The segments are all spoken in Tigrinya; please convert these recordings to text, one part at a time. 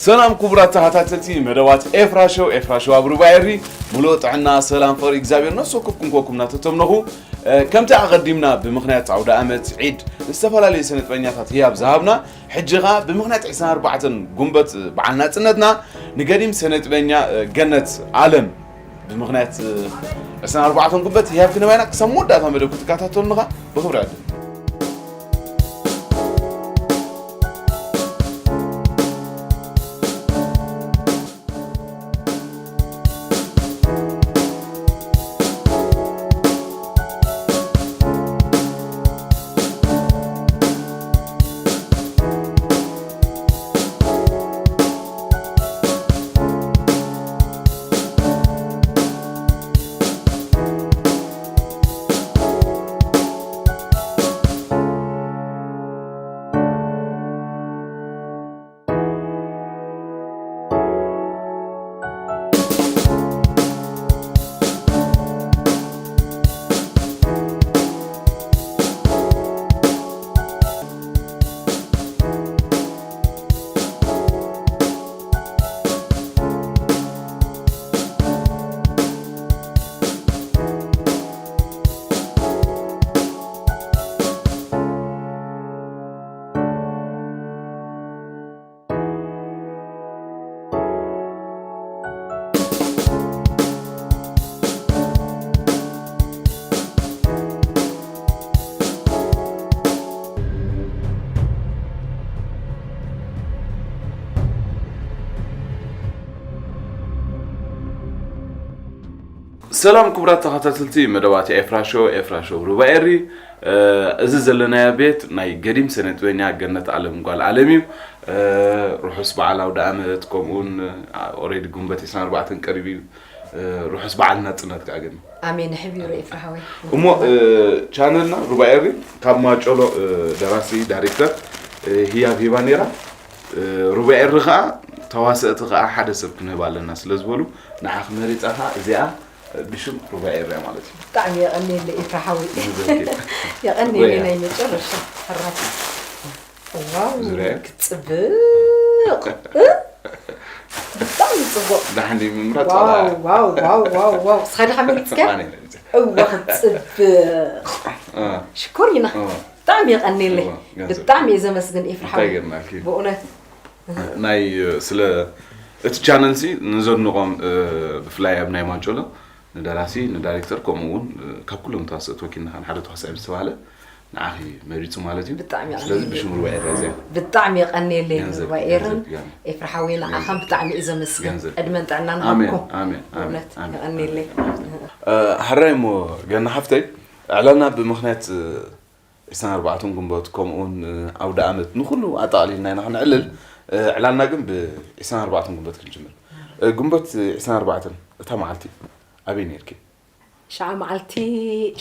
ሰላም ክቡራት ተኸታተልቲ መደባት ኤፍራ ሾው፣ ኤፍራ ሾው ኣብ ሩባ ኤሪ። ሙሉእ ጥዕና፣ ሰላም፣ ፍቕሪ እግዚኣብሔር ነፍሲ ወከፍኩም ኮኩም እናተተምነኹ፣ እ፣ ከምቲ ኣቐዲምና ብምኽንያት ኣውደ ዓመት ዒድ ዝተፈላለዩ ስነጥበኛታት ህያብ ዝሃብና፣ ሕጂ ኸኣ ብምኽንያት ዕስራን ኣርባዕተን ጉንበት በዓል ናጽነትና ንገዲም ስነጥበኛ፣ እ፣ ገነት ኣለም ብምኽንያት፣ እ፣ ዕስራን ኣርባዕተን ጉንበት ህያብ ክንህባ ኢና። ክሳብ መወዳእታ መደብ ክትከታተሉና ብኽብሪ ዕድም። ሰላም ክቡራት ተኸታተልቲ መደባት ኤፍራ ሾው፣ ኤፍራ ሾው ሩባ ኤሪ። እ፣ እዚ ዘለናዮ ቤት ናይ ገዲም ስነጥበኛ ገነት ኣለም ጓል ኣለም እዩ። እ፣ ርሑስ በዓል ኣውደ ዓመት፣ ከምኡውን፣ እ፣ ኦሬዲ ጉንበት ዕስራን ኣርባዕተን ቀሪቡ እዩ። እ፣ ርሑስ በዓል ናጽነት ከኣ ገኒ። ኣሜን። ሕቢሩ ኤፍራ ሓወይ። እሞ፣ እ፣ ቻነልና ሩባ ኤሪ ካብ ማጨሎ፣ እ፣ ደራሲ፣ ዳይሬክተር፣ እ፣ ህያብ ሂባ ነይራ። እ፣ ሩባ ኤሪ ከኣ ተዋሰእቲ ከኣ ሓደ ሰብ ክንህብ ኣለና ስለ ዝበሉ፣ ንዓኺ መሪጻ ከኣ እዚኣ ብሽም ሩባ ኤርያ ማለት እዩ። ብጣዕሚ የቐንየለይ ኤፍራ ሓወይ። ንዘኪ። የቐንየለይ ሩባያ። ናይ መጨረሻ ሕራይ። ዋው፣ ዙርያ። ክጽብቕ። እ? ብጣዕሚ ጽቡቕ። ዳሕን ምምራጽ ዋው፣ ዋላ። ዋው፣ ዋው፣ ዋው፣ ዋው። እስኻ ዲኻ መሪጽካ? ኣነ መሪጸ። እወ፣ ክጽብቕ። እ። ሽኮር ኢና። እ። ብጣዕሚ የቐንየለይ። እወ፣ ገንዘብ። ብጣዕሚ እየ ዘመስግን ኤፍራ እንታይ ሓወይ። ገርናልኪ? ብእውነት። ናይ፣ ስለ እቲ ቻነል ሲ ንዘድንቖም፣ እ፣ ብፍላይ ኣብ ናይ ማንጮሎ ንደራሲ፣ ንዳይሬክተር፣ ከምኡ እውን፣ እ፣ ካብ ኩሎም ተዋሰእቲ ወኪልና ኸዓ ንሓደ ተዋሳኢ ዝተባህለ ንዓኺ መሪጹ ማለት እዩ። ብጣዕሚ ስለዚ የቐንየለይ። ብሽም ሩባ ኤርያ እዚኣ። ብጣዕሚ የቐንየለይ ገንዘብ፣ ሩባ ኤርን። ገንዘብ፣ ገንዘብ። ኤፍራ ሓወይ ንዓኻን ገንዘብ። ብጣዕሚ እየ ዘመስግን። ገንዘብ። ዕድመን ጥዕናን ኣሜን፣ ሃብኩም። ኣሜን፣ ኣሜን፣ ብእውነት ኣሜን፣ የቐንየለይ። ኣሜን። እ፣ ሕራይ እሞ ገና ሓፍተይ፣ ዕላልና ብምኽንያት፣ እ፣ ዕስራን ኣርባዕተን ጉንበት፣ ከምኡውን፣ እ፣ ኣውደ ኣመት ንኹሉ ኣጠቓሊልና ኢና ክንዕልል። እ፣ ዕላልና ግን ብ ዕስራን ኣርባዕተን ጉንበት ክንጅምር። እ፣ ጉንበት ዕስራን ኣርባዕተን እታ መዓልቲ ኣበይ ነይርኪ? ሸዓ መዓልቲ፣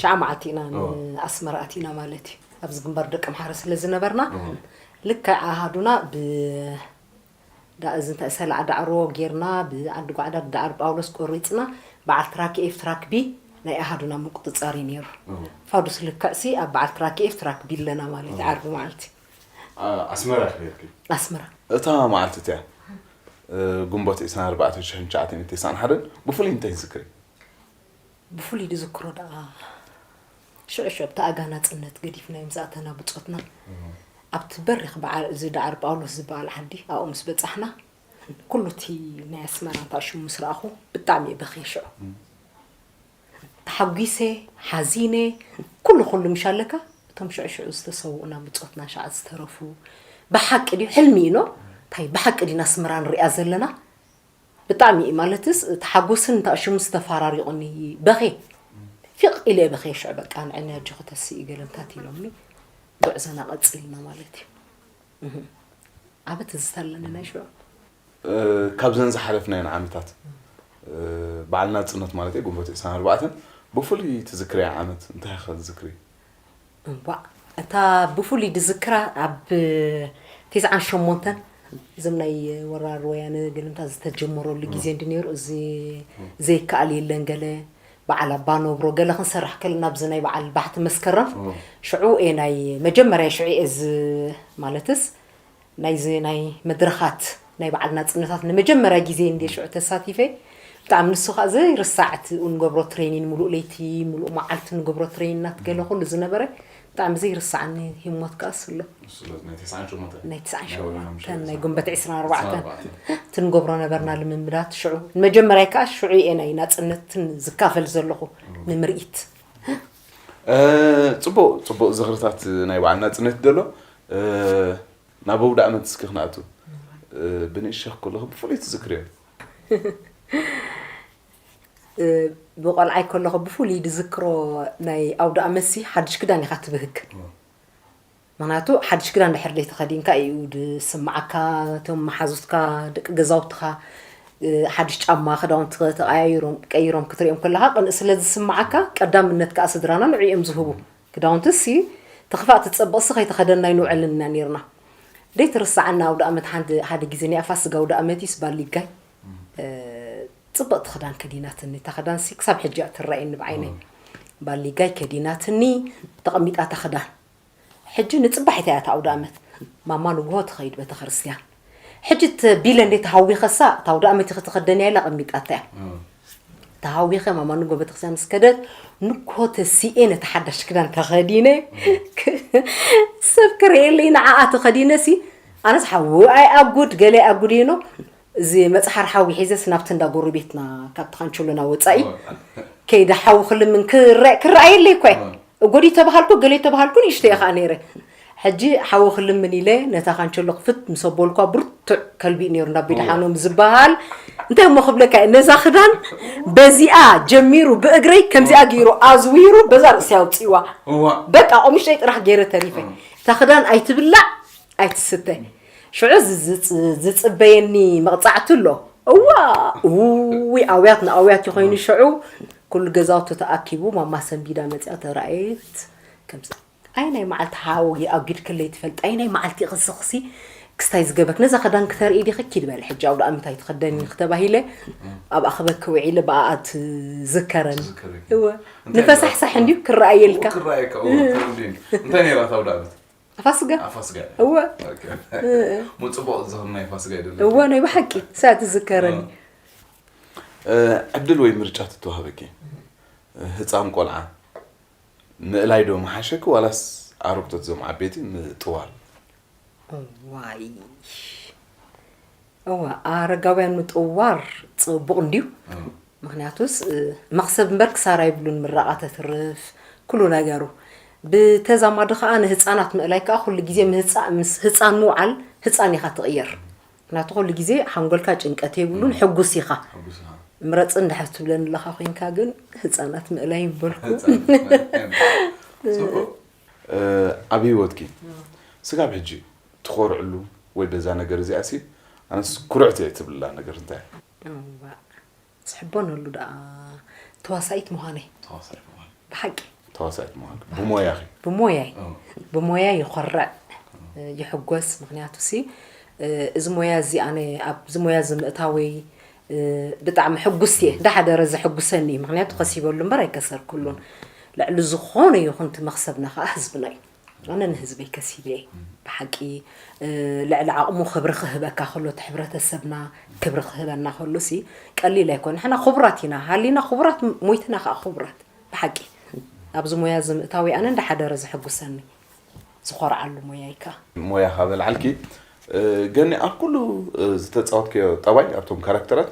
ሸዓ መዓልቲ ኢና ን-፣ ኦ። ኣስመራ ኣቲና ማለት እዩ። ኣብዚ ግንባር ደቂ ኣምሓራ ስለ ዝነበርና፣ ኦ። ልክዕ ኣሃዱና ብ ዳ-፣ እዚ እንታይ ሰላዓ ዳዕሮ ጌርና፣ ብዓዲ ጓዕዳ ዳዕሮ ጳውሎስ ቆሪጽና፣ በዓል ትራክ ኤፍ ትራክ ቢ ናይ ኣሃዱና ምቁጽጻር እዩ ነይሩ። እዎ። ፋዱስ ልክዕሲ ኣብ በዓል ትራክ ኤፍ ትራክ ቢ ኣለና ማለት እዩ፣ እዎ። ዓርቢ መዓልቲ። ኣ-፣ ኣስመራ ኢኺ ነይርኪ? ኣስመራ። እታ መዓልቲ እቲኣ፣ እ፣ ግንቦት ዕስራን ኣርባዕተን ሽሕን ትሽዓተ ሚእትን ተስዓን ሓደን ብፍሉይ እንታይ ትዝክሪ? ብፍሉይ ዝዝክሮ ደኣ፣ ሽዑ ሽዑ ኣብቲ ኣጋ ናጽነት ገዲፍና እዮም ዝኣተና ብጾትና። እም። ኣብቲ በሪኽ በዓል፣ እዚ ደዓር ጳውሎስ ዝበሃል ዓዲ፣ ኣብኡ ምስ በጻሕና፣ ኩሉ እቲ ናይ ኣስመራ እንታይ ሽሙ ምስ ረኣኹ፣ ብጣዕሚ እየ በኽየ ሽዑ። እም። ተሓጒሰ፣ ሓዚነ፣ ኩሉ ኩሉ ምሽ ኣለካ፣ እቶም ሽዑ ሽዑ ዝተሰውኡና ብጾትና፣ ሸዓ ዝተረፉ፣ ብሓቂ ድዩ? ሕልሚ እዩ ኖ? እንታይ ብሓቂ ድዩ ንኣስመራ ንሪኣ ዘለና? ብጣዕሚ እዩ፣ ማለትስ፣ እቲ ሓጎስን እንታይ ሽሙ ዝተፈራሪቑኒ፣ በኽየ። ፊቕ ኢለ በኽየ ሽዑ፣ በቃ፣ ንዕኒ ኣጆኺ ተስኢ ገለምታት ኢሎምኒ፣ ጉዕዞና ቀጺልና ማለት እዩ። እህ። ዓቢ ትዝታ ኣለኒ ናይ ሽዑ። እ፣ ካብዘን ዝሓለፍናየን ዓመታት፣ እ፣ በዓል ናጽነት ማለት እዩ፣ ግንቦት ዕስራን ኣርባዕተን፣ ብፍሉይ ትዝክርያ ዓመት እንታይ ኢኺ ትዝክሪ? እምቧእ፣ እታ ብፍሉይ ድዝክራ ኣብ ተስዓን ሸሞንተን እዞም ናይ ወራር ወያነ ገለምታ ዝተጀመረሉ ግዜ እንዲ ነይሩ፣ እዚ ዘይከኣል የለን ገለ በዓል ኣባ ነብሮ ገለ ክንሰርሕ ከለና ኣብዚ ናይ በዓል ባሕቲ መስከረም እዎ። ሽዑ እየ ናይ መጀመርያ ሽዑ እየ ዝ-፣ ማለትስ ናይዚ ናይ መድረኻት ናይ በዓል ናጽነታት ንመጀመርያ ግዜ እንደ ሽዑ ተሳቲፈ። ብጣዕሚ ንሱ ከዓ ዘይርሳዕ እቲ እንገብሮ ትሬኒን፣ ሙሉእ ለይቲ፣ ሙሉእ መዓልቲ ንገብሮ ትሬኒናት ገለ ኩሉ ዝነበረ ብጣዕሚ ዘይርሳዕኒ ህሞት ከኣስ ኣሎ። ናይ ተስዓን ሸሞንተን ናይ ተስዓን ሸሞንተን ናይ ጉንበት ዕስራን ኣርባዕተን ትንገብሮ ነበርና ልምምዳት ሽዑ። ንመጀመርያ ከዓ ሽዑ እየ ናይ ናጽነትን ዝካፈል ዘለኹ ንምርኢት። ጽቡቅ ጽቡቅ ዝኽርታት ናይ በዓል ናጽነት ደሎ ናብ ኣውደ ኣመት እስኪ ክንኣቱ። ብንእሸኽ ከለኹ ብፍሉይ ትዝክርዮ? ብቆልዓይ ከለኹ ብፍሉይ ዝዝክሮ ናይ ኣውደ ኣመት ሲ ሓድሽ ክዳን ኢኻ ትብህግ። ምክንያቱ ሓድሽ ክዳን ድሕር ደይ ተኸዲንካ እዩ ዝስምዓካ። እቶም መሓዙትካ ደቂ ገዛውትኻ ሓድሽ ጫማ ክዳውንቲ ተቀያይሮም ቀይሮም ክትሪኦም ከለኻ ቅንእ ስለ ዝስምዓካ ቀዳምነት ከዓ ስድራና ንዕኡ እዮም ዝህቡ። ክዳውንቲ ሲ ትኽፋእ ትጸብቕ ሲ ከይተኸደና ይንውዕል ኢና ነርና። ደይ ትርስዓና ኣውደ ኣመት ሓንቲ ሓደ ግዜ ናይ ኣፋስጋ ኣውደ ኣመት ይስ ባሊጋይ ጽብቕቲ ክዳን ከዲናትኒ። እታ ክዳን ሲ ክሳብ ሕጂ እያ ትረኣየኒ ብዓይነይ። ባሊጋይ ከዲናትኒ ተቐሚጣ እታ ክዳን። ሕጂ ንጽባሒታ እያ እታ ኣውደ ኣመት። ማማ ንግሆ ትኸይድ ቤተክርስትያን። ሕጂ ተቢለ እንዴ ተሃዊኸሳ እታ ኣውደ ኣመት ኢኺ ትኸደንያ ኢላ ኣቐሚጣታ እያ። ተሃዊኸ ማማ ንግሆ ቤተክርስትያን ምስ ከደት ንግሆ ተሲኤ ነቲ ሓዳሽ ክዳን ተኸዲነ ሰብ ክርእየለይ ንዓኣ ተኸዲነ ሲ ኣነስ ሓዊ ኣይኣጉድ ገለ ኣይኣጉድ እየ ኖ እዚ መጽሓር ሓዊ ሒዘስ ናብቲ እንዳ ጎረቤትና ካብቲ ካንቸሎና ወጻኢ ከይደ ሓዊ ክልምን ክረኣየለይ እኳ እየ። እጎዲ ተባሃልኩ ገለ ተባሃልኩ ንእሽተይ እየ ከዓ ነይረ። ሕጂ ሓዊ ክልምን ኢለ ነታ ካንቸሎ ክፍት ምስ ኣበልኳ ብርቱዕ ከልቢ እዩ ነይሩ እንዳ ቤድሓኖም ዝበሃል። እንታይ እሞ ክብለካ እየ፣ ነዛ ክዳን በዚኣ ጀሚሩ ብእግረይ ከምዚኣ ገይሩ ኣዝዊሩ በዛ ርእሲ ኣውፅእዋ። በቃ ቆምሽተይ ጥራሕ ገይረ ተሪፈ። እታ ክዳን ኣይትብላዕ ኣይትስተ። ሽዑ ዝጽበየኒ መቕጻዕቲ ኣሎ። እዋ እውይ ኣውያት ንኣውያት ይኮይኑ ሽዑ ኩሉ ገዛውቲ ተኣኪቡ ማማ ሰንቢዳ መጽያ ተራእየት። ከምዚ ኣይናይ መዓልቲ ሓው ኣጊድክለይ ትፈልጥ ኣይናይ መዓልቲ ክስኽሲ ክስታይ ዝገበክ ነዛ ክዳን ክተርኢ ዲኺ ኪድ በል ሕጂ ኣውደ ኣመት ኣይትኸደኒ ክተባሂለ ኣብኣ ክበኪ ውዒለ ብኣኣ ትዝከረኒ። እወ ንፈሳሕሳሕ እንድዩ ክረኣየልካ። እንታይ ነይራ ኣውደ ኣመት? ኣፋስጋ ኣፋስጋ እወ ሞ ፅቡቅ ዝኽሪ ናይ ፋስጋ ይደለ እወ ናይ ብሓቂ እሳ ትዝከረኒ። ዕድል ወይ ምርጫ ትተዋህበኪ ህፃን ቆልዓ ምእላይ ዶ መሓሸኪ ዋላስ ኣረግቶት ዞም ዓበይቲ ምጥዋር? ዋይ እወ ኣረጋውያን ምጥዋር ፅቡቅ እንድዩ። ምክንያቱስ መኽሰብ እምበር ክሳራ ይብሉን ምራቓ ተትርፍ ኩሉ ነገሩ። ብተዛማዲ ከዓ ንህፃናት ምእላይ ከዓ ኩሉ ግዜ ምስ ህፃን ምውዓል ህፃን ኢኻ ትቕየር። ምክንያቱ ኩሉ ግዜ ሓንጎልካ ጭንቀት የብሉን ሕጉስ ኢኻ። ምረፅ እንድሕር ትብለኒ ኣለኻ ኮይንካ ግን ህፃናት ምእላይ ይበልኩ። ኣብ ህይወትኪ ስጋብ ሕጂ ትኾርዕሉ ወይ በዛ ነገር እዚኣ ሲ ኣነስ ኩርዕቲ እየ ትብልላ ነገር እንታይ? ዝሕበነሉ ደኣ ተዋሳኢት ምዃነይ። ተዋሳኢት ምዃን። ብሓቂ። ተዋሳኢት ምዃን። ብሞያኺ። ብሞያይ። ኦ። ብሞያይ ይኾርዕ። ኦ። ይሕጎስ። ምኽንያቱ ሲ፣ እዚ ሞያ እዚ ኣነ ኣብዚ ሞያ እዚ ምእታወይ፣ ብጣዕሚ ሕጉስቲ እየ። ዳሓደረ ዘሕጉሰኒ እዩ። ምኽንያቱ ከሲበሉ እምበር ኣይከሰርኩሉን። ልዕሊ ዝኾነ ይኹን እቲ መኽሰብና ከዓ ህዝብና እዩ። ኣነ ንህዝበይ ከሲበ እየ ብሓቂ። ልዕሊ ዓቕሙ ክብሪ ክህበካ ከሎ እቲ ሕብረተሰብና ክብሪ ክህበና ከሎ ሲ ቀሊል ኣይኮነ። ንሕና ክቡራት ኢና ሃሊና ክቡራት ሞይትና ከዓ ክቡራት ብሓቂ። ኣብዚ ሞያ እዚ ምእታወይ ኣነ እንዳሓደረ ዘሐጉሰኒ ዝኾርዓሉ ሞያይ ከዓ። ሞያ ካብ ኣልዓልኪ ገኒ ኣብ ኩሉ ዝተፃወትከዮ ጠባይ ኣብቶም ካራክተራት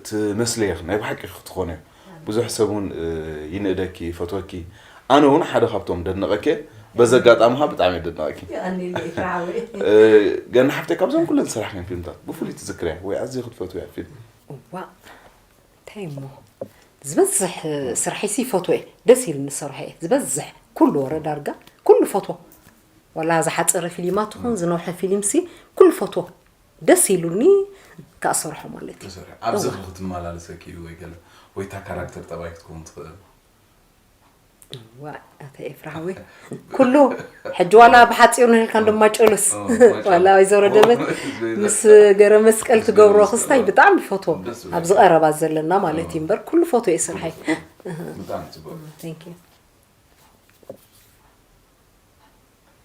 ትመስልየ ናይ ብሓቂ ክትኾነ ብዙሕ ሰብ እውን ይንእደኪ ይፈትወኪ ኣነ እውን ሓደ ካብቶም ደድንቐኪ በዚ ኣጋጣሚ ከዓ ብጣዕሚ ደድንቐኪ ገኒ ሓፍተይ ካብዞም ኩለን ዝሰራሕክን ፊልምታት ብፍሉይ ትዝክርያ ወይ ኣዝየ ክትፈትውያ ፊልም እዋ እንታይ እሞ ዝበዝሕ ስርሐይሲ ይፈትዎ እየ ደስ ኢሉኒ ዝሰርሖ እየ ዝበዝሕ ኩሉ ወረ ዳርጋ ኩሉ ፈትዎ ዋላ ዝሓፀረ ፊልማት ትኹን ዝነውሐ ፊልምሲ ኩሉ ፈትዎ ደስ ኢሉኒ ከኣ ሰርሖ ማለት እዩ። ተሰርሐ። ኣብዚ ኸ ክትመላለሰኪ እዩ ወይ ገለ ወይ እታ ካራክተር ጠባይ ክትከውን ትኽእል? ዋ ኣታ ኤፍራሃዊ ኩሉ ሕጂ ዋላ ብሓፂሩ ንህልካ እንደማጨሉስ ኦ፣ ማጨሉ። ዋላ ወይዘሮ ደመት ኦ፣ ምስ ገረ መስቀል ትገብሮ ክስታይ ብጣዕሚ ፈትዎ ደስ ዝብል። ኣብዚ ቀረባ ዘለና ማለት እዩ እምበር ኩሉ ፈትዎ እየ ስርሐይ። ብጣዕሚ ፅቡቅ። Thank you።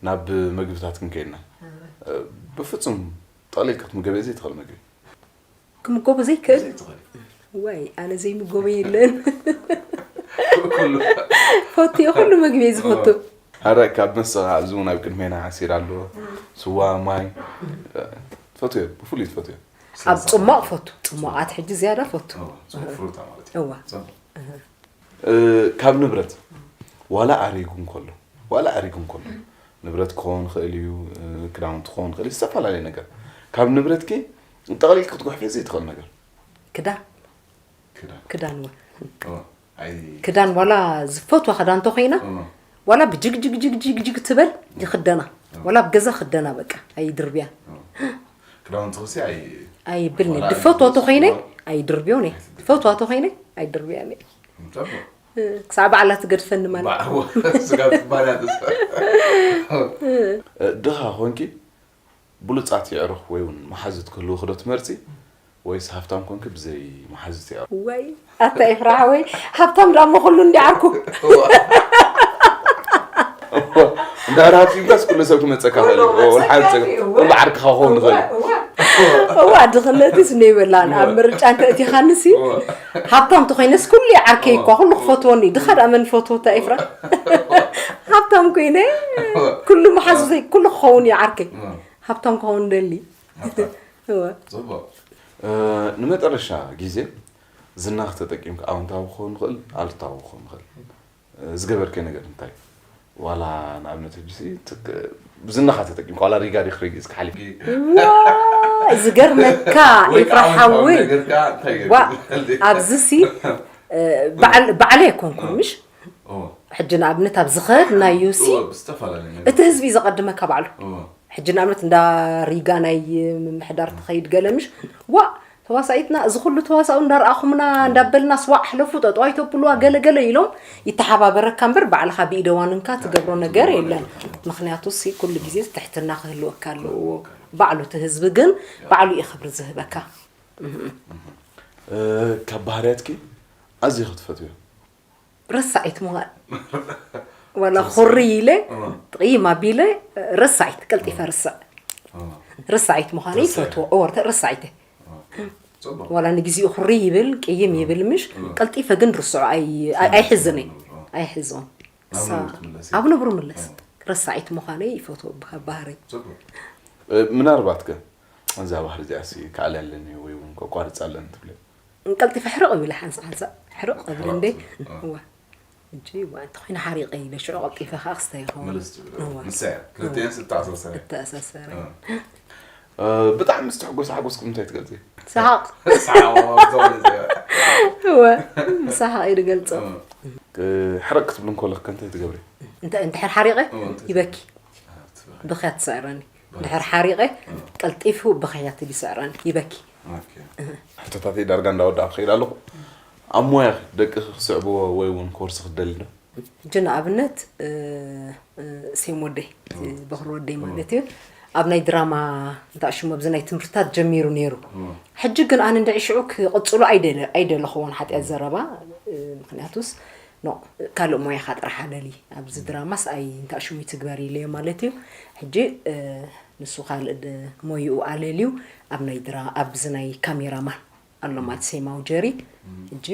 ናብ መግብታት ክንከይድና ብፍፁም ጠቕሊል ክትምገበ ዘይትኽእል መግቢ? ክምገቦ ዘይክእል? ዘይትኽእል። ዋይ፣ ኣነ ዘይምገቦ የለን። ኩሉ ፈትዮ ኩሉ መግቢ እየ ዝፈቱ። ኣረ ካብ መስተ ኣብዚ እውን ኣብ ቅድሜና ዓሲር ኣሎ። ስዋ፣ ማይ ትፈትዮ? ብፍሉይ ትፈትዮ? ኣብ ጽሟቕ ፈቱ። ጽሟቓት ሕጂ ዝያዳ ፈቱ። ፍሩታ ማለት እዩ። እዋ። ጽቡቕ። እ፣ ካብ ንብረት ዋላ ኣሪጉ እንከሎ ዋላ ኣሪጉ እንከሎ ንብረት ክኸውን ይኽእል እዩ፣ እ፣ ክዳውንቲ ክኸውን ይኽእል እዩ፣ ዝተፈላለየ ነገር። ካብ ንብረትኪ ጠቕሊል ክትጉሕፍዮ ዘይትኽእል ነገር? ክዳን ክዳን ክዳን ወ ኦ፣ ኣይ ክዳን ዋላ ዝፈትዋ ክዳን እንተኾይና ኦ፣ ዋላ ብጅግጅግጅግጅግ ትበል ይኽደና። ዋላ ኣብ ገዛ ክደና በቃ ኣይድርብያ። ክዳውንቲ ክሲ ኣይ ኣይብልኒ ዋላ ድፈትዋ ኣይብልስ ተኾይነ ዋላ ኣይድርብዮን እየ። ድፈትዋ ተኾይነ ኣይድርብያን እየ። ጽቡቕ። ክሳዕ ባዕላ ትገድፈኒ ማለት ባዕዎ ስጋ ትባል ያትስ ድኻ ኮንኪ ብሉጻት የዕሩኽ ወይ እውን መሓዙት ክህልውኺ ዶ ትመርጺ ወይስ ሃፍታም ኮንኪ ብዘይ መሓዙት የዕሩኽ? ወይ ኣታ ኤፍራሓወይ፣ ሃብታም ዳሞ ኩሉ እንዲ ዓርኩ። እንዳ ሃብቲ ይብላስ ኩሉ ሰብ ክመጸካ ይኽእል እዩ። ኩሉ ወላ ሓንቲ መጸካ እዩ። ኩሉ ዓርክኻ ክኸውን ይኽእል እዩ። እዋ ድኽነትስ እኒኦ ይበላን ኣብ ምርጫ እንተ እቲኻንሲ ሃብታም ተኾይነስ ኩሉ ይዓርከይ እኳ ኩሉ ክፈትወኒ ድኻ ደኣ መን ፈትወታ ኤፍራ። ሃብታም ኮይነ ኩሉ መሓዙተይ ኩሉ ክኸውን እዩ ዓርከይ። ሃብታም ክኸውን ደሊ። እወ። ጽቡቕ። እ፣ ንመጠረሻ ግዜ ዝናኺ ተጠቂምካ ኣውንታዊ ክኸውን ይኽእል ኣሉታዊ ክኸውን ይኽእል። እ፣ ዝገበርካዮ ነገር እንታይ? ዋላ ንኣብነት ሕጂ ሲ ትክ- ብዝናኻ ተጠቂምካ ዋላ ሪጋ ዲኽ ሪጊዝካ ሓሊፍ ዋይ ዝገርመካ ወይ ኤፍራ ከዓ ኣውንታዊ ሓወይ ነገር ከዓ እንታይ ገይሩ ዋ ይበሃል? ኣብዚ ሲ እ፣ ባዕል- ባዕለይ ኣይኮንኩን ምሽ ኦ፣ ሕጂ ንኣብነት ኣብ ዝኸድናዩ ሲ ኦ፣ ብዝተፈላለየ ነገር። እቲ ህዝቢ እዩ ዘቐድመካ ባዕሉ ኦ፣ ሕጂ ንኣብነት እንዳ ሪጋ ናይ ምምሕዳር ትኸይድ ገለ ምሽ ዋ ተዋሳኢትና እዚ ኩሉ ተዋሳኡ እንዳረኣኹምና እንዳበልና ስዋዕ ሕለፉ ጠጠው ኣይተብልዋ ገለ ገለ ኢሎም ይተሓባበረካ እምበር ባዕልኻ ብኢደዋንንካ ትገብሮ ነገር የለን። ምክንያቱ ሲ ኩሉ ግዜ ትሕትና ክህልወካ ኣለዎ። ባዕሉ እቲ ህዝቢ ግን ባዕሉ እዩ ክብሪ ዝህበካ። እ፣ ካብ ባህርያትኪ ኣዝዩ ክትፈትዮ? ረሳዒት ምዃን ዋላ ኩሪ ኢለ ጥቕይም ኣቢለ ረሳዒት ቀልጢፈ ርስዕ ርሳዒት ምዃነይ ይፈትዎ። እወ፣ ርተ- ርሳዒት እየ። ጽቡቕ። ዋላ ንግዜኡ ኩሪ ይብል ቅይም ይብል ምሽ ቀልጢፈ ግን ርስዖ ኣይ- ኣይ- ኣይሕዝን እየ። ኣይሕዞን። ናብ እሳ- ንቡር ትምለስ እያ። ኣብ ንቡር ምለስ። ረሳዒት ምዃነይ ይፈትዎ ብካ- ባህሪ። ጽቡቕ። እ፣ ምናልባት ከ እዛ ባህሪ እዚኣ ሲ ክኣልያ ኣለኒ ወይ እውን ከቋርጻ ኣለኒ ትብለ? ቀልጢፈ ሕርቕ እብል ሓንሳ ሓንሳ ሕርቕ እብል እንዴ። እዋ። ሕጂ እዋ እንተኾይነ ሓሪቐ ኢለ ሽዑ ቀልጢፈ ከዓ ክስታይ ይኸውን። ምልስ ትብል። ንሳ እያ። ክልቲኤን ዝተኣሳሰረ። እተኣሳሰረ። እ፣ ብጣዕሚ ዝተሕጎሰ ሓጎስኩም እንታይ ትገልጽ? ሰሓቕ። ሰሓቕ። እወ ብሰሓቕ እዩ ዝገልጾ። እ፣ ሕርቕ ክትብል እንከለኽ ከ እንታይ ትገብሪ? እንተ- እንድሕር ሓሪቐ ይበኪ። ብኽያ ትስዕረኒ። እንድሕር ሓሪቐ ቀልጢፉ ብኽያ ትብል ይስዕረኒ። ይበኪ። ኦኬ። ሕቶታተይ ዳርጋ እንዳወዳእኩ ክኸይድ ኣለኹ። ኣብ ሞያኺ ደቅኺ ክስዕብዎ ወይ እውን ኮርሲ ክትደሊ ዶ? ሕጂ ንኣብነት እ፣ እ፣ ሴም ወደይ እቲ በኹሪ ወደይ ማለት እዩ ኣብ ናይ ድራማ እንታሽሙ ኣብዚ ናይ ትምህርትታት ጀሚሩ ነይሩ። ሕጂ ግን ኣነ እንድዒ ሽዑ ክቕጽሎ ኣይደለ- ኣይደለኽዎን ሓጢኣት ዘረባ እ፣ ምክንያቱስ ኖ ካልእ ሞያኻ ጥራሕ ኣለሊ ኣብዚ ድራማስ ኣይ እንታሽሙ ይትግበር ኢለዮ ማለት እዩ። ሕጂ እ፣ ንሱ ካልእ ድ- ሞይኡ ኣለልዩ ኣብ ናይ ድራ ኣብዚ ናይ ካሜራማን ኣሎ ማለት ሴማዊ ጀሪ ሕጂ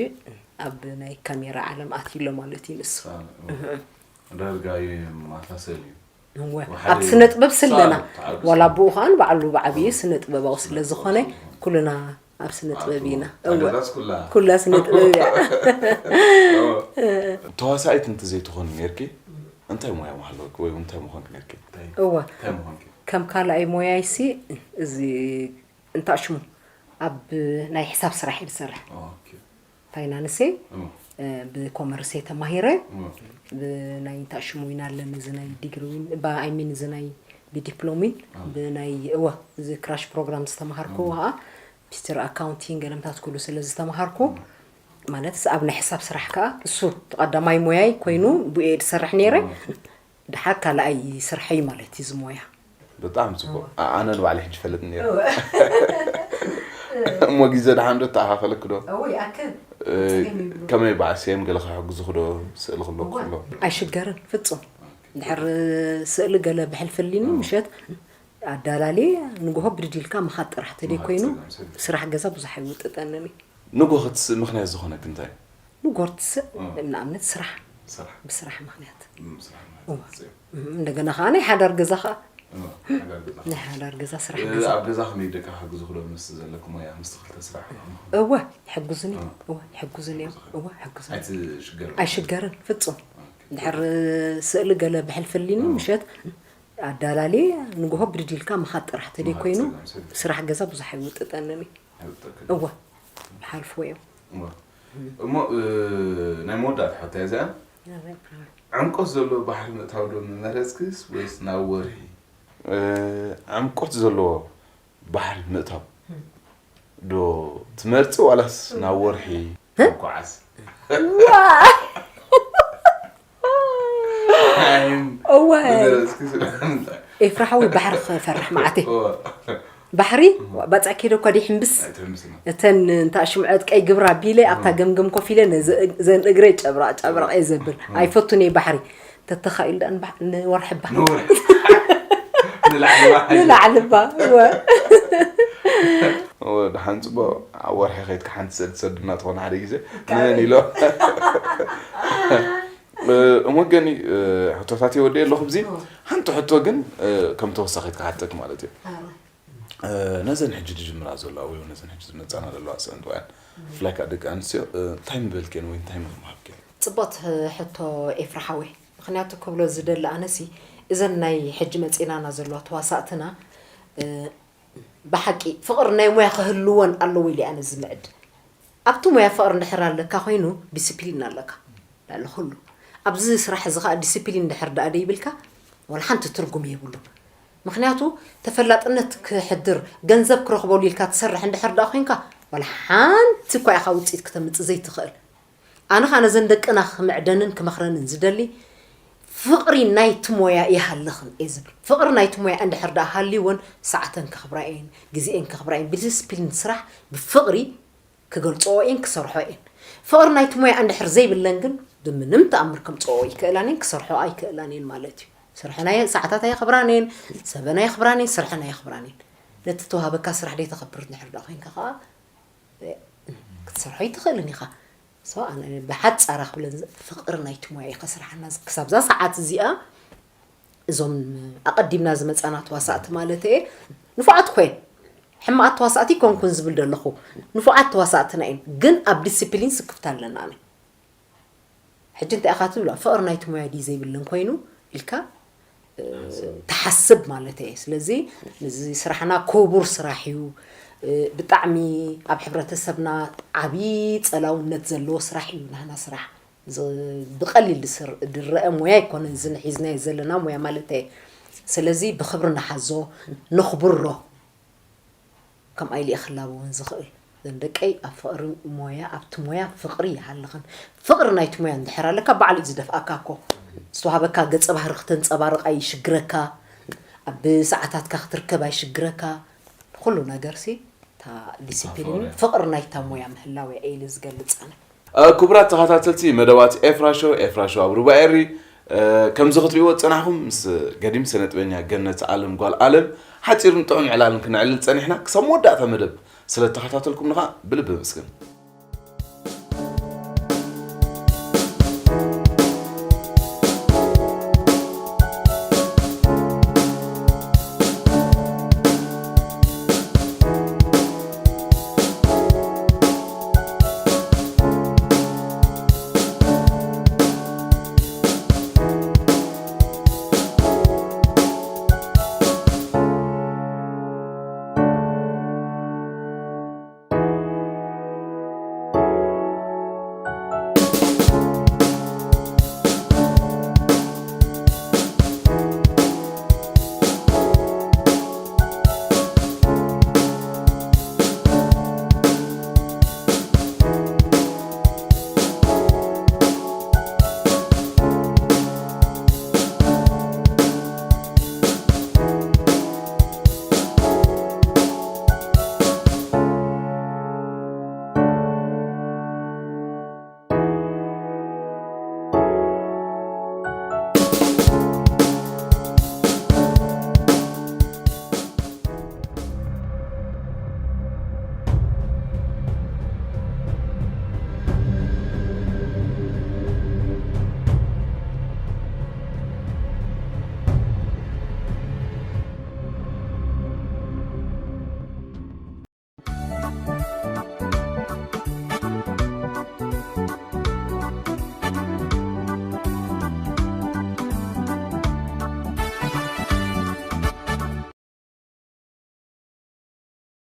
ኣብ ናይ ካሜራ ዓለም ኣትዩ ኣሎ ማለት እዩ ንሱ። ዳርጋ ይመሳሰል እዩ። እወ ወሓደ ኣብ ስነ ጥበብ ስለና ሳል ተዓብስ። ዋላ ብኡ ከዓ ባዕሉ ብዓብዩ ስነ ጥበባዊ ስለ ዝኾነ ኩልና ኣብ ስነ ጥበብ ኢና። እወ ኣገዛዝ ኩላ። ኩላ ስነ ጥበብ እያ። ተዋሳኢት እንተዘይትኾኒ ነርኪ እንታይ ሞያ ምሃለወኪ ወይ እውን እንታይ ምኾንኪ ነርኪ? እወ እንታይ ምኾንኪ? ከም ካልኣይ ሞያይሲ እዚ እንታይ ሽሙ ኣብ ናይ ሕሳብ ስራሕ እየ ዝሰርሕ። ኦኬ። ፋይናንሴ እም፣ እ፣ ብኮመርሴ ተማሂረ እም፣ ብናይ እንታይ ሽሙ ኢና ኣለኒ እዚ ናይ ዲግሪ ዊን ባ- I mean እዚ ናይ ብዲፕሎም ዊን ብናይ እወ እዚ ክራሽ ፕሮግራም ዝተምሃርኩ ከዓ ፒተር ኣካውንቲንግ ገለምታት ኩሉ ስለ ዝተምሃርኩ ማለት ኣብ ናይ ሕሳብ ስራሕ ከዓ እሱ ቀዳማይ ሞያይ ኮይኑ ብኡ እየ ዝሰርሕ ነይረ። ድሓር ካልኣይ ስርሐይ ማለት እዩ እዚ ሞያ። ብጣዕሚ ፅቡቅ። ኣ- ኣነ ንባዕለይ ሕጂ ፈልጥ ነይረ። እሞ ግዜ ድሓን ዶ ተኣኻኸለክ ዶ? እወ ይኣክል እ፣ ከመይ በዓል ሴም ገለ ክሕግዝኹ ዶ? ስእሊ ክህልወኩ ከሎ? ኣይሽገርን ፍጹም። ድሕር ስእሊ ገለ ብሕልፍሊኒ ምሸት ኣዳላልየ ንግሆ ብድድ ኢልካ ምኻድ ጥራሕ ተደይ ኮይኑ ስራሕ ገዛ ብዙሕ ኣይውጥጠንን እዩ። ንግሆ ክትስእ ምኽንያት ዝኾነክ እንታይ እዩ? ንግሆ ክትስእ ንኣብነት ስራሕ ስራሕ ብስራሕ ምኽንያት። እም፣ ስራሕ ማለት እዋ። እዩ። እም፣ እንደገና ከዓ ናይ ሓዳር ገዛ ከዓ እም፣ ሓዳር ገዛ። ናይ ሓዳር ገዛ ስራሕ እ፣ ገዛ ኣብ ገዛ ከመይ ደቂ ክሕግዙ ክሎ ምስ ዘለኩም ሞያ ምስቲ ክልተ ስራሕ እዋ ይሕግዙን እዮም። እዋ ይሕግዙን እዮም። እዋ ይሕግዙን እዮም። ኣይትሽገር። ኣይሽገርን ፍጹም። እንድሕር ስእሊ ገለ ብሕልፍሊኒ ምሸት ኣዳላልየ ንግሆ ብድድ ኢልካ ምኻድ ጥራሕ ተደይ ኮይኑ ስራሕ ገዛ ብዙሕ ኣይውጥጠንን እዩ። እዋ ሓልፍዎ እዮም። እሞ እ፣ ናይ መወዳእታ ሕቶ እዚኣ ዕምቆት ዘለዎ ባሕሪ ምእታው ዶ ምመረጽክስ ወይስ ናብ ወርሒ? እ፣ ዕምቆት ዘለዎ ባሕሪ ምእታው ዶ ትመርጺ ዋላስ ናብ ወርሒ? ኳዓስ እዋ። ኤፍራሓዊ ባሕሪ ክፈርሕ ማዓተ ባሕሪ ባፅዕ ከይደ እኳ ደይሕምብስ እተን እንታ ሽምዐት ቀይ ግብራ ቢለ ኣብታ ገምገም ኮፍ ኢለ ዘን እግረይ ጨብራቕ ጨብራቕ እየ ዘብል ኣይፈቱን እየ ባሕሪ ተተኻኢሉ ደኣ ንወርሒ ባ ንላዕሊ ባ ንላዕሊ ባ ወ ደሓን ፅቡቅ ኣብ ወርሒ ከይድካ ሓንቲ ሰድ ሰድ እናትኾነ ሓደ ግዜ ምህን ኢሎ እሞ ገኒ ሕቶታት የወደ ኣለኹ ብዚ ሓንቲ ሕቶ ግን ከም ተወሳኺት ክሓተክ ማለት እዩ ነዘን ሕጂ ዝጅምራ ዘለዋ ወይ ነዘን ሕጂ ዝመፃና ዘለዋ ሰንት ወያን ብፍላይ ከዓ ደቂ ኣንስትዮ እንታይ ምበልክን ወይ እንታይ ምሃብክን ፅቡቅ ሕቶ ኤፍራ ሓወይ ምክንያቱ ክብሎ ዝደሊ ኣነሲ እዘን ናይ ሕጂ መፂናና ዘለዋ ተዋሳእትና ብሓቂ ፍቕሪ ናይ ሞያ ክህልወን ኣለዎ ኢለ ኣነ ዝምዕድ ኣብቲ ሞያ ፍቕሪ እንድሕር ኣለካ ኮይኑ ዲስፕሊን ኣለካ ልዕሊ ኩሉ ኣብዚ ስራሕ እዚ ከዓ ዲስፕሊን እንድሕር ደኣ ደይብልካ ዋላ ሓንቲ ትርጉም የብሉ ምክንያቱ ተፈላጥነት ክሕድር ገንዘብ ክረኽበሉ ኢልካ ትሰርሕ እንድሕር ደኣ ኮይንካ ዋላ ሓንቲ እኳ ኢኻ ውፅኢት ክተምፅእ ዘይትኽእል ኣነ ከዓ ነዘን ደቅና ክምዕደንን ክመኽረንን ዝደሊ ፍቕሪ ናይቲ ሞያ ይሃልኽን እየ ዝብል ፍቕሪ ናይቲ ሞያ እንድሕር ደኣ ሃልይወን ሰዓተን ከኽብራ እየን ግዜኤን ከኽብራ እየን ብዲስፕሊን ስራሕ ብፍቕሪ ክገልፅኦ እየን ክሰርሖ እየን ፍቕሪ ናይቲ ሞያ እንድሕር ዘይብለን ግን ብምንም ተኣምር ከምፅኦ ይክእላን እየን ክሰርሖ ኣይክእላን እየን ማለት እዩ ስርሐን ኣየ- ሰዓታት ኣየኽብራን እየን ሰበን ኣየኽብራን እየን ስርሐን ኣየኽብራን እየን ነቲ ተዋህበካ ስራሕ ደይተኸብር እንድሕር ደኣ ኮይንካ ከዓ ክትሰርሖ ኣይትኽእልን ኢኻ So ኣነ ብሓፃራ ክብለን ዝ- ፍቕሪ ናይቲ ሞያ እዩ ከስርሓና ዝ- ክሳብዛ ሰዓት እዚኣ እዞም ኣቐዲምና ዝመፃና ተዋሳእቲ ማለት እየ ንፉዓት ኮይን ሕማቓት ተዋሳእቲ ይኮንኩን ዝብል ደለኹ ንፉዓት ተዋሳእትና እየን ግን ኣብ ዲስፕሊን ስክፍታ ኣለና ኣነ ሕጂ እንታይ ኢኻ ትብሎ ፍቕሪ ናይቲ ሞያ ድዩ ዘይብለን ኮይኑ ኢልካ ትሓስብ ማለት እየ ስለዚ እዚ ስራሕና ክቡር ስራሕ እዩ ብጣዕሚ ኣብ ሕብረተሰብና ዓብዪ ፀላውነት ዘለዎ ስራሕ እዩ ናህና ስራሕ ብቀሊል ዝረአ ሞያ ኣይኮነን እዚ ንሒዝናዮ ዘለና ሞያ ማለት እየ ስለዚ ብክብሪ ንሓዞ ነኽብሮ ከም ኣይልየ ክላበ እውን ዝኽእል ዘን ደቀይ ኣብ ፍቕሪ ሞያ ኣብቲ ሞያ ፍቕሪ ይሃልኽን ፍቕሪ ናይቲ ሞያ እንድሕር ኣለካ ባዕሉ እዩ ዝደፍኣካ እኮ ዝተዋሃበካ ገፀ ባህሪ ክተንፀባርቕ ኣይሽግረካ ኣብ ሰዓታትካ ክትርከብ ኣይሽግረካ ኩሉ ነገር ሲ እታ ዲሲፕሊን ፍቕሪ ናይታ ሞያ ምህላው እየ ኢለ ዝገልፅ ኣነ ክቡራት ተኸታተልቲ መደባት ኤፍራሾ ኤፍራሾ ኣብ ሩባ ኤሪ ከምዚ ክትሪእዎ ዝፀናሕኩም ምስ ገዲም ስነጥበኛ ገነት ኣለም ጓል ኣለም ሓፂርን ጥዑም ዕላልን ክነዕልል ፀኒሕና ክሳብ መወዳእታ መደብ ስለተኸታተልኩምና ብልቢ ኣመስግን